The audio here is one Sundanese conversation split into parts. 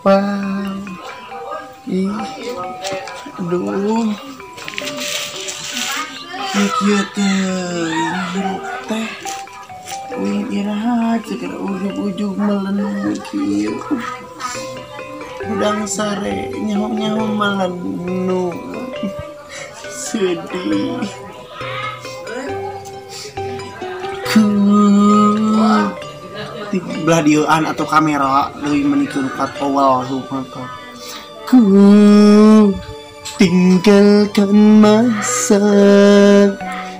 Wow. Ih. Aduh. Kieu teh hirup teh. Uing iraha ceuk ujug-ujug melenung kieu. Hudang sare nyaho-nyaho melenung. Sedih. Ku belah dieuan atau kamera leuwih menikeun katowel mantap. Ku tinggalkan masa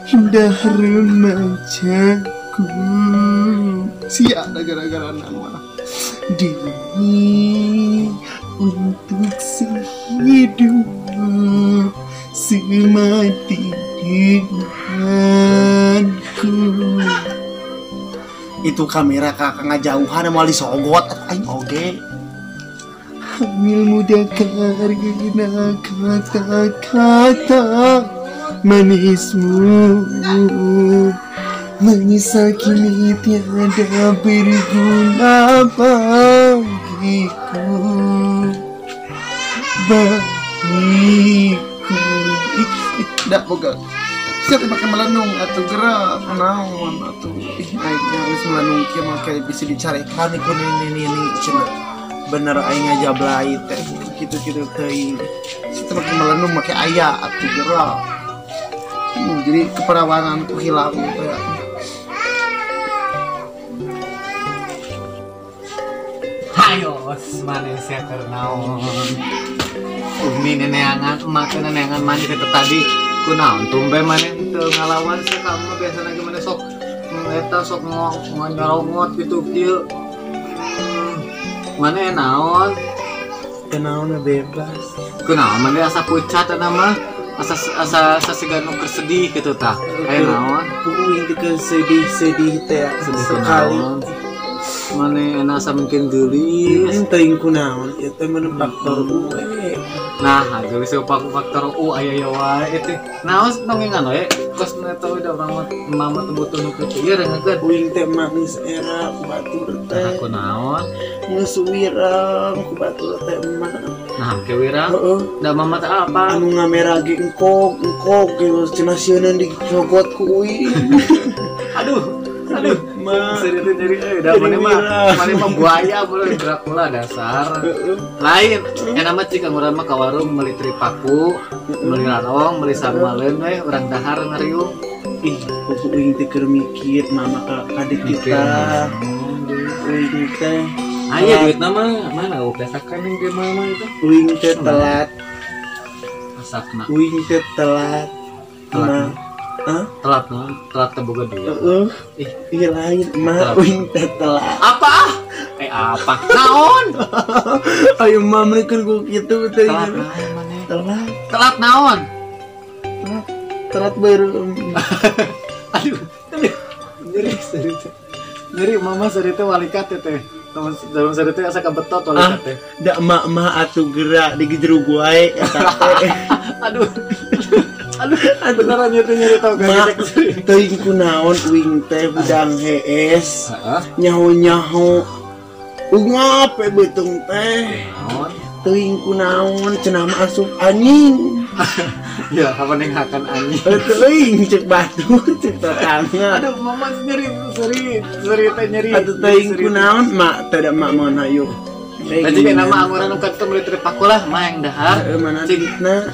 indah remajaku. Sia gara-gara nama demi untuk sehidup semati denganku. Itu kamera kakak ngajauhan mau disogot aing oge. Hamil muda karena kata-kata manismu. Menyesal kini tiada berguna bagiku. Bagiku. Ih, boga. Siapa pakai melenung atau gerak naon atau ih aing harus melenung kieu make bisa dicarekan ku nini cenah. Bener aing ngajablai teh kitu-kitu teuing. Siapa pakai melenung make aya atuh gerak. Jadi keperawananku hilang teh. Hayo, manusia keur naon. Umi neneangan, emak teh neneangan mandi teh tadi. Kunaon tumbe maneh teu ngalawan sia kamu biasana ge maneh sok eta sok ngonyorongot gitu kieu. Maneh naon? Kunaon bebas. Kunaon maneh asa pucat eta mah? Asa asa asa siga nu keur sedih kitu tah. Aya naon? Uing teh keur sedih-sedih teh sekali. Maneh asa mungkin geulis. Teuing kunaon ieu teh mun faktor U we. Nah, geulis faktor U aya ya wae teh. Naon nongengan we kos eta we da urang mah mama teu butuh nu kitu ieu rengekeun. Uing teh manis era ku batur teh. Nah, kunaon? Geus wirang ku batur teh mah. Nah, ke wirang? Heeh. Da mama teh apa? Anu ngamera ge engkog, engkog geus cenah sieun dicogot ku uing. Aduh. Aduh, ma seri teh nyeri euy da maneh mah buaya boleh Dracula dasar. Lain, eta mah cik urang mah ka warung meuli tripaku, meuli larong, meuli samaleun we urang dahar ngariung. Ih, kuku uing teh keur mikir mama ka adik kita. Uing teh aya duitna mah mana biasakan yang ge mama itu. Uing teh telat. Asakna. Uing teh telat. Telat. Hah? Telat non, telat teu boga duit. Heeh. Ih, ieu lain mah uing teh telat. Apa? Apa? Naon? Ayo mah meureun ku kitu teh. Telat naon maneh? Telat. Telat naon? Telat. Telat beureum. Aduh. Nyeri seri teh. Nyeri mama seri teh walikat teh. Dalam seri teh asa kabetot walikat teh. Da emak-emak atuh gerak digejerug wae eta teh. Aduh. Aduh, beneran nyeri tau gak gitu. Teuing kunaon uing teh budang hees. Nyaho-nyaho. Ungap we beuteung teh. Teuing kunaon cenah mah asup anjing. Ya, apa nenghakan anjing. Teuing cek batur cek tetangga. Aduh, mama nyeri seri seri teh nyeri. Atuh teuing kunaon mak teh da mak mun hayu. Tadi nama anguran nu katuh meuli tripaku lah mah yang dahar. Heeh, mana duitna?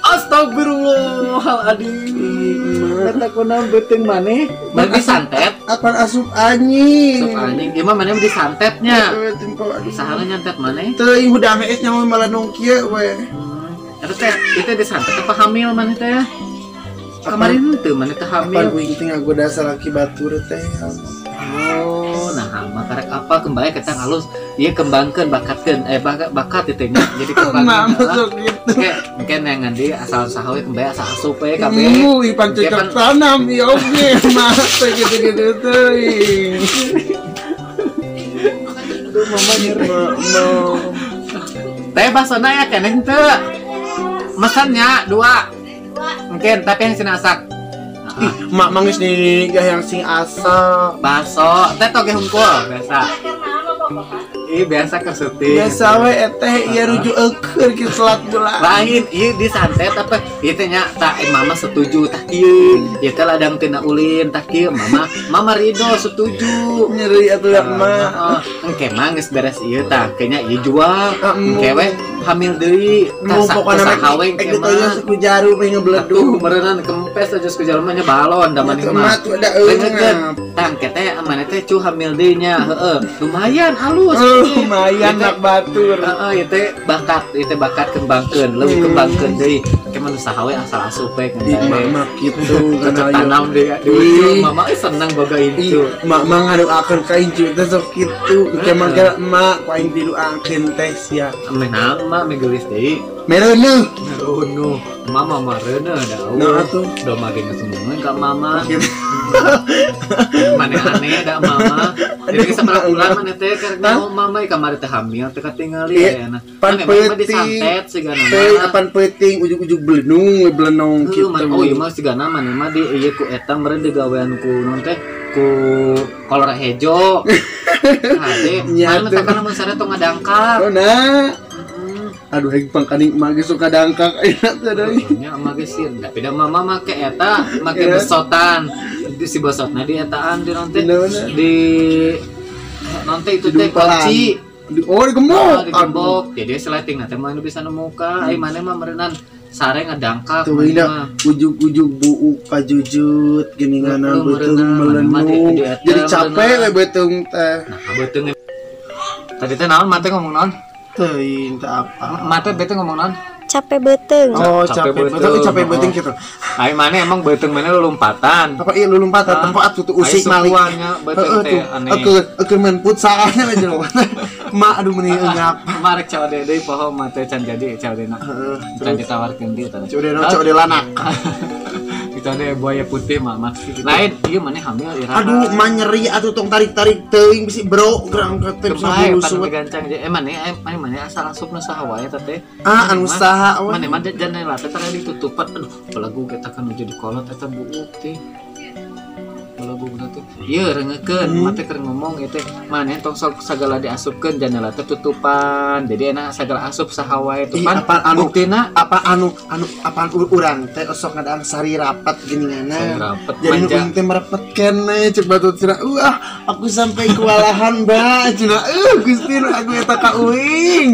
Astagfirullahaladzim. Kata kunaon beuteung maneh? Maneh disantet? Apaan asup anjing? Asup anjing. Ieu mah maneh disantetnya. Saha nyantet maneh? Teuing hudang hees nyawa malanung kieu we. Eta teh itu disantet apa hamil maneh teh? Kemarin teu maneh teh hamil. Apaan uing teh ngagoda salaki batur teh. Oh, nah mah karek apa kembali kita halus. Ieu kembangkeun bakatkeun bakat itu nya. Jadi kembangkeun. Gitu. Oke, mungkin yang ngandi asal saha we kembali asal asup we kabeh. Uy, pancocok tanam ya oge mah teh gitu-gitu teuing. Aduh, mama nyeri. Teh basona ya keneh teu. Mesennya 2. Mungkin tapi yang sini asak. Ih, mak mangis nih yang sing asa. Baso, teh toge hungkul biasa. Ih biasa kersuti. Biasa we eteh ieu rujuk eukeun kieu telat gula. Lain ieu disantet apa ieu teh nya tah mama setuju tah kieu. Ieu teh ladang tina ulin tah kieu mama mama ridho setuju. Nyeri atuh ya mah. Engke mah geus beres ieu tah kayaknya ieu jual. Engke we hamil deui tah saha we engke mah. Suku jarum we ngebledug. Meureunana kempes aja suku jarum mah nya balon da maneh mah. Tah engke teh maneh teh cu hamil deui nya heueuh. Lumayan halus. Lumayan nak batur. Heeh, ieu teh bakat kembangkeun, leuwih kembangkeun deui. Ke mah saha we asal asup we kan. Mama kitu kan tanam deui di ujung mama senang boga incu. Mak mah ngadoakeun ka incu teh sok kitu. Ke mah geura emak ku aing didoakeun teh sia. Meh naon emak meh geulis deui. Mereuneuh. Mereuneuh. Mama mah reuneuh da. Nah atuh. Domba ge geus ka mama. Maneh aneh da mama. Jadi sabaraha bulan maneh teh keur mama kamari teh hamil teh katingali aya. Pan peuting disantet sigana mah. Teh apan peuting ujug-ujug belenung we belenong kitu. Oh ieu mah sigana maneh mah di ieu ku eta meureun digawean ku naon teh ku kolor hejo. Hade, maneh mah kana mun sare tong ngadangkak. Oh nah. Aduh heg pangkaning emak ge suka dangkak ayeuna teh deui. Nya emak ge sieun, tapi da mama make eta, make besotan. Si besotna di etaan di naon teh di naon teh itu teh kunci. Oh digembok. Digembok. Jadi seleting na teh mah bisa nemuka. Ai maneh mah meureunnan sare ngadangkak. Tuh ujug-ujug buuk kajujut geuninganan beuteung melenung. Jadi capek we beuteung teh. Nah, beuteung tadi teh naon mate ngomong naon? Teuing teh apa? Mate bete ngomong naon? Capek beuteung. Oh, capek beuteung, capek beuteung kitu. Ai maneh emang beuteung maneh lulumpatan. Apa ieu lulumpatan tempat atuh usik malik. Beuteung teh aneh. Eueuh main futsal nya we Mak aduh meuni eungap. Marek cewek deui poho mate can jadi cewek na. Can ditawarkeun deui teh. Cewek na cewek lanak. Itu ada buaya putih mama. Lain ieu maneh hamil iraha. Aduh mah nyeri atuh tong tarik-tarik teuing bisi bro gerang teh bisa bulu gancang maneh maneh asal asupna saha wae teh teh. Ah anu saha we. Maneh mah janela teh tara ditutupan. Aduh belagu kita kan jadi kolot eta buuk teh. Belagu teh. Ieu reungeukeun mah teh keur ngomong ieu teh maneh tong sok sagala diasupkeun janela teh tutupan. Jadi enak sagala asup saha wae tupan. Buktina apa anu apaan urang teh osok ngadaang sari rapat geuninganna. Jadi nu teh merepet keneh cek batur cenah. Wah, aku sampai kewalahan ba cenah. Gusti nu aku eta ka uing.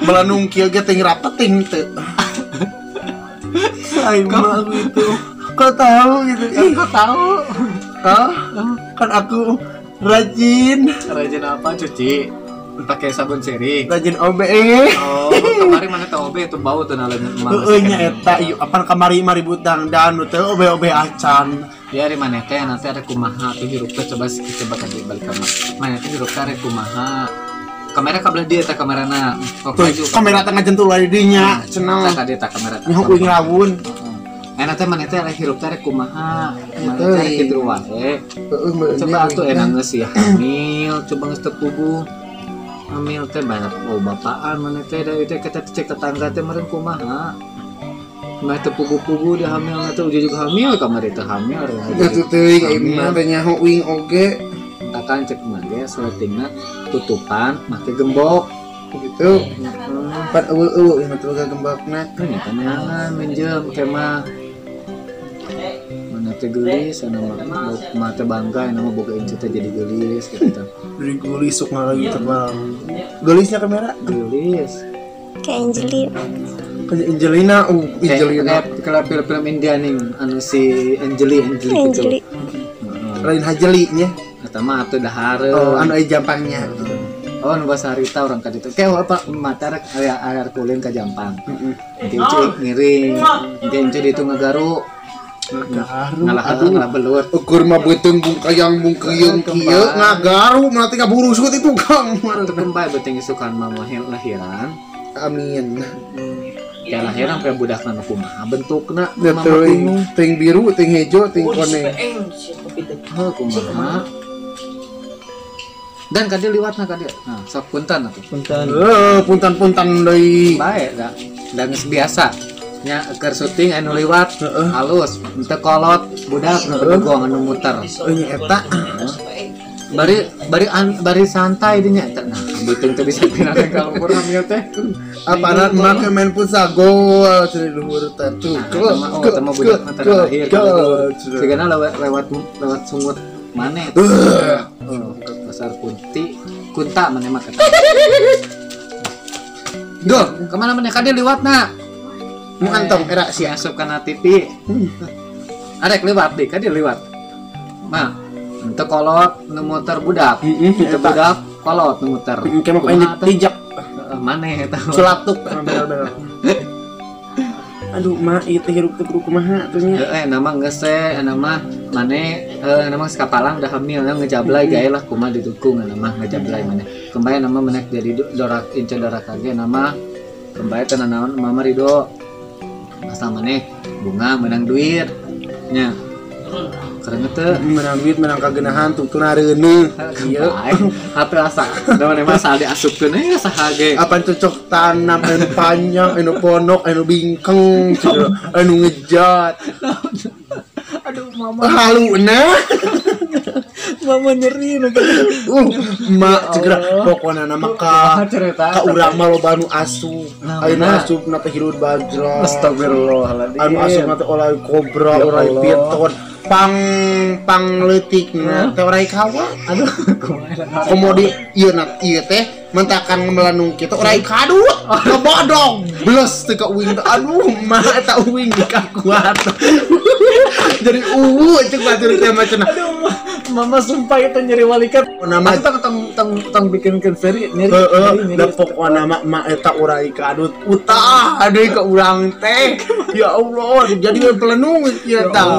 Melanung kieu ge teh rapet teh teu. Ai mah aku itu. Kok tahu gitu? Ih, kok tahu? Hah? Kan aku rajin. Rajin apa? Cuci pakai sabun sirih. Rajin OB. Oh, kamari mana teh OB itu bau tuh naleun emak. Heueuh nya eta ieu apan kamari mah ribut dangdan teh OB acan. Ya ari maneh teh nanti ada kumaha tuh hirup teh coba coba ka balik ka maneh teh hirup teh kumaha. Kamera kabelah dia teh kamerana. Kamera teh ngajentul wae dinya cenah. Tah ka dieu tah kamera. Nyaho uing rawun. Enak teh maneh teh hirup teh kumaha, maneh teh kitu wae. Coba atuh enak geus ya hamil, coba geus teu puguh. Hamil teh banyak oh bapaan maneh teh da teh kita cek tetangga teh meureun kumaha. Mah teu puguh-puguh dia hamil teh ujug hamil kamari teh hamil. Atuh teuing ieu mah teh nyaho uing oge. Takan cek mah ge seletingna tutupan make gembok. Gitu. Pan eueuh-eueuh ieu mah teu gembokna. Nya tangan minjem ke mah. Mana teh geulis anu mah mah teh bangga anu mah boga incu teh jadi geulis gitu teh. Jadi geulis sok lagi tebal. Geulisnya kamera? Geulis. Kayak Angelina. Kayak Angelina, Angelina. Kayak film-film India nih anu si Anjeli gitu. Lain Hajeli nya. Eta mah atuh dahareun. Oh, anu aya jampangnya gitu. Oh, nu bahasa harita orang ka ditu. Kayak apa mata rek aya air kulin ka Jampang. Heeh. Incu ngiring. Incu ditu ngagaru. Ngagaru. Ngalah ngalah belut. Ukur mah beuteung bungkayang bungkeung kieu ngagaru mah teh ngaburusut itu Kang. Teu kembay beuteung isukan mah lahiran. Amin. Ya lahiran sampai budakna nu kumaha bentukna. Teuing ting biru, ting hejo, ting koneng. Heuh kumaha. Dan kadi liwatna kadi. Nah, sok punten atuh. Punten. Heuh, punten-punten deui. Bae da. Da geus biasa. Nya keur syuting anu liwat halus, teu kolot budak nu bedegong anu muter. Nya eta. Bari santai dinya eta. Nah, beuteung teh bisa pindah ka luhur hamil teh. Apana make main pulsa gol cenah luhur teh tuh. Oh, eta mah budak mah terakhir. Sigana lewat sungut maneh. Pasar Kunti, Kunta maneh mah kata. Duh, kemana maneh ka dieu liwatna? Mu antong era sia asup kana TV. Arek liwat deui ka dieu liwat. Mah, henteu kolot nu muter budak. Henteu budak kolot nu muter. Engke mah injek. Maneh eta. Culatuk bener-bener. Aduh, mah ieu teh hirup teh kudu kumaha atuh nya. Heeh, nama geus teh, nama maneh nama geus kapalang udah hamil ngejablay gae lah kumaha didukung nama ngejablay maneh. Kembali nama menek jadi dorak ince dorak kage nama kembali teh nanaon mama ridho. Asal maneh bunga menang duit nya. Keren teh menang duit menang kagenahan tungtuna reuneuh. Ieu hate asa. Da maneh mah asal diasupkeun we saha ge. Apan cocok tanam anu panjang, anu ponok, anu bingkeng, anu ngejat. Aduh mama. Haluna. Mama nyeri nu. Mak segera pokona nama ka urang mah loba nu asup. Anu asupna teh hirup bajra. Astagfirullahaladzim. Anu asupna teh orai kobra, orai piton. Pang leutikna teh orai kawa. Aduh kumaha. Komo di ieu na ieu teh mentakan melanung kitu orai kadut. Ngebodong. Bles teh ka uing teh. Aduh mah eta uing dikakuat. Jadi uwu cek batur teh mah cenah. Aduh mama sumpah itu nyeri walikat. Nama tong bikinkeun seri nyeri. Heeh, da pokona mah mak eta orai kadut. Utah aduh ka urang teh. Ya Allah, jadi we pelenung ieu tah.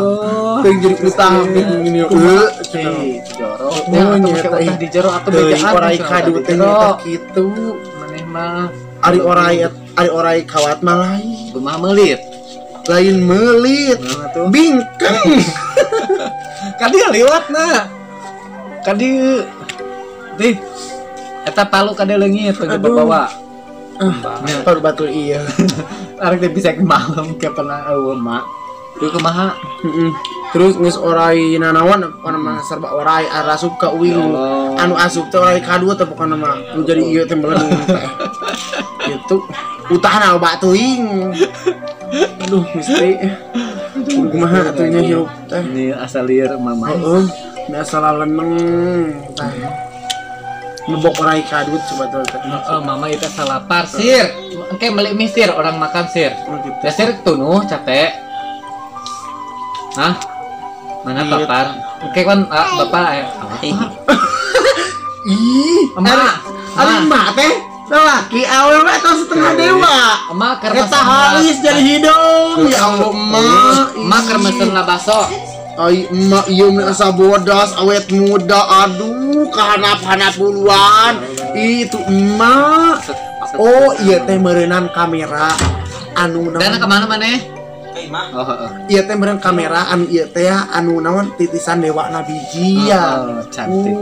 Teu jadi utah gini heuh cenah. Joro. Nya di jero atuh bejaan orai kadut teh eta kitu. Maneh mah ari orai kawat mah lain. Kumaha meulit? Lain meulit. Bingkeng. Kadieu liwatna. Kadieu. Dih. Eta palu kadieu leungit teu bawa. Palu batu iya. Arek teh bisa malam ke pernah eueuh mak. Ieu kumaha? Heeh. Terus geus orai nanaon pokona mah serba orai arasup ka uing. Anu asup teh orai kadua teh pokona mah. Nu jadi ieu teh melenung teh. Gitu. Utahna loba teuing. Aduh, mesti. Kumaha atuh nya hirup teh. Ini asal lieur mama. Heeh, ini asal leneng teh. Nebok orai kadut coba tuh teh. Heeh, mama itu asal lapar sir. Engke meuli mie sir, orang makan sir. Oh, gitu. Ya sir tunuh capek. Hah? Mana papar? Engke kan bapak Ih, emak. Ari emak teh lelaki awewe atau setengah dewa. Emak keur eta halis jadi hidung. Ya Allah emak. Emak keur mesen baso. Ai emak ieu mah asa bodas awet muda aduh kahanap-hanap buluan. Itu emak. Oh iya teh meureunan kamera anu naon. Dana kemana maneh? Oh heeh. Ieu teh meureun kamera anu ieu teh anu naon titisan dewa nabiji ya. Oh, cantik.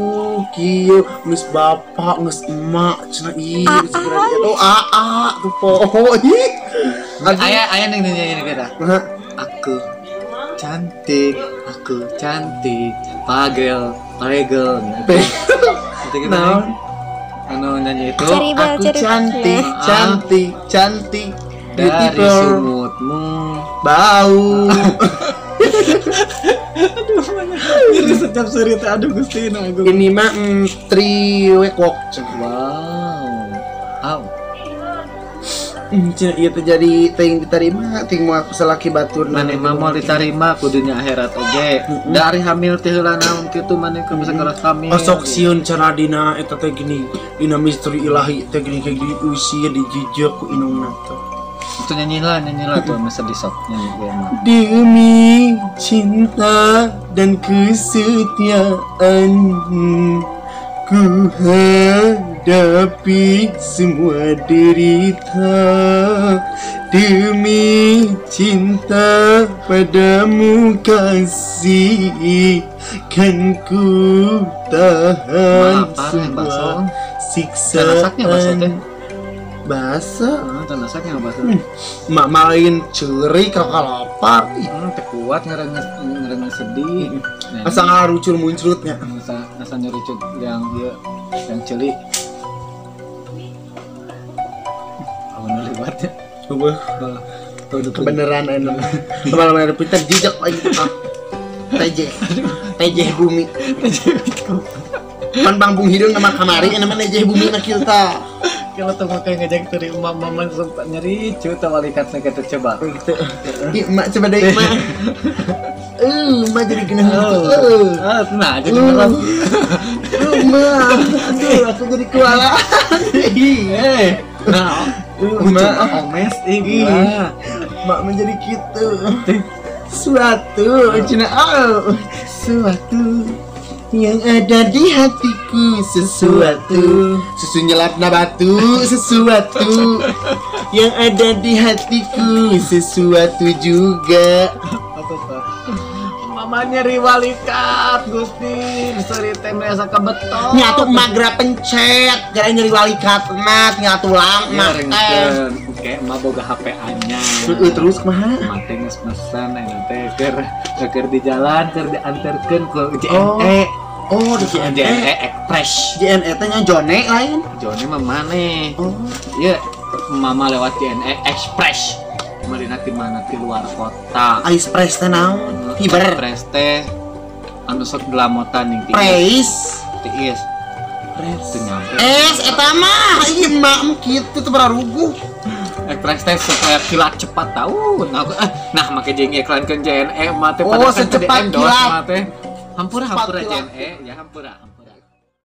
Kieu geus bapak geus emak cenah ieu segera oh aa tuh poho ih. Aya aya ning nyanyi kita. Aku cantik, pagel, paregel. Naon? Anu nyanyi itu aku cantik, cantik, cantik dari sumutmu bau. Aduh, jadi setiap cerita aduh Gusti agung. Ini mah triwekok. Wow. Au. Cenah ieu teh jadi teuing diterima ting moal salaki batur maneh mah moal diterima kudunya akhirat oge. Da ari hamil teh heula naon kitu maneh keur bisa keras hamil. Osok sieun cenah dina eta teh gini dina misteri ilahi teh gini kayak gini usia dijejek ku indungna teh. Itu nyanyilah tuh masa disok nyanyi gue mah. Demi cinta dan kesetiaan ku hadapi semua derita. Demi cinta padamu kasih kan ku tahan semua siksaan. Basah. Heeh, teu nya basah. Mak malain ceuri ka kalapar. Teu kuat ngarenges sedih. Asa ngarucul muncrutnya. Asa nyerucut yang ieu yang ceuli. Awan lewat ya. Eueuh. Kebenaran anu. Malam-malam pintar jejak aing teh. TJ. TJ bumi. Pan bang hideung nama kamari nama TJ bumi na kieu tah. Kalau tuh mau kayak ngajak dari emak-emak sempat nyeri, cuy, tawalikat kita coba. Gitu. Ih, emak coba deh, emak. Emak jadi kena. Nah, jadi merah. Emak, aduh, aku jadi kewalahan. Nah, emak omes, gila. Emak menjadi gitu. Suatu, cina, suatu yang ada di hatiku, sesuatu susu nyelapna batu, sesuatu yang ada di hatiku, sesuatu juga. Mama nyeri walikat, Gusti, seri teh merasa kebetot. Nyatu magra pencet, gara nyeri walikat mat, nyatu lama teh. Oke, emak boga HP anyar. Terus kumaha? Emak teh geus mesen eta teh keur di jalan, keur dianterkeun ke JNE. Oh, di JNE. JNE Express. JNE teh nya Jone lain. Jone mah maneh. Oh. Ieu mama lewat JNE Express. Marina di mana di luar kota. Express teh naon? Hiber. Express teh anu sok gelamotan ning tiis. Preis. Tiis. Pres. Teu nyampe. Es eta mah ieu mak kitu teu bararuguh. Express teh supaya kilat cepat tahu. Nah, make jeung iklankeun JNE mah teh oh, secepat kilat. Hampura hampura JNE ya hampura.